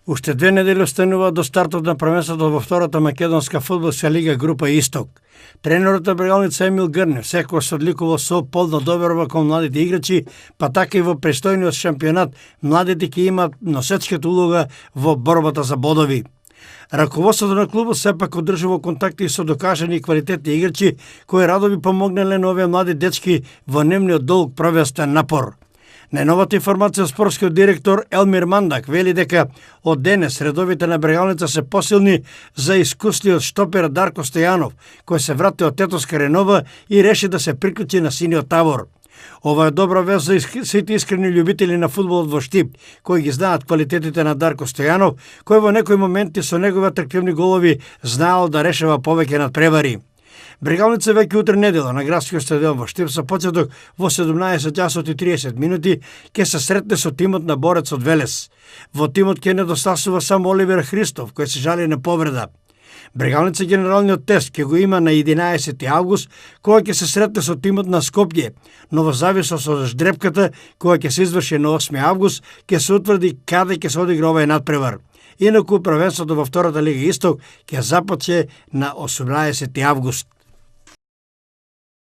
Уште 2 недели останува до стартот на првенството во втората македонска фудбалска лига група Исток. Тренерот на Брегалница Емил Грнев секогаш се одликувал со полна доверба кон младите играчи, па така и во престојниот шампионат младите ќе имаат носечката улога во борбата за бодови. Раководството на клубот сепак одржува контакти со докажани и квалитетни играчи кои радо би помогнале на овие млади дечки во нивниот долг првенствен напор. Најновата информација спортскиот директор Елмир Мандак вели дека од денес редовите на Брегалница се посилни за искусниот штопер Дарко Стојанов, кој се врати од тетовска Ренова и реши да се приклучи на синиот табор. Ова е добра вест за сите искрени љубители на фудбалот во Штип, кои ги знаат квалитетите на Дарко Стојанов, кој во некои моменти со негови атрактивни голови знаел да решава повеќе надпревари. Брегалница веќе утре недела на градскиот стадион во Штип со почеток во 17 часот и 30 минути ќе се сретне со тимот на Борец од Велес. Во тимот ќе недостасува само Оливер Христов, кој се жали на повреда. Брегалница генералниот тест ќе го има на 11 август, кога ќе се сретне со тимот на Скопје, но во зависност од ждрепката која ќе се изврши на 8 август, ќе се утврди каде ќе се одигра овој надпревар. Инаку првенството во втората лига Исток ќе започне на 18 август.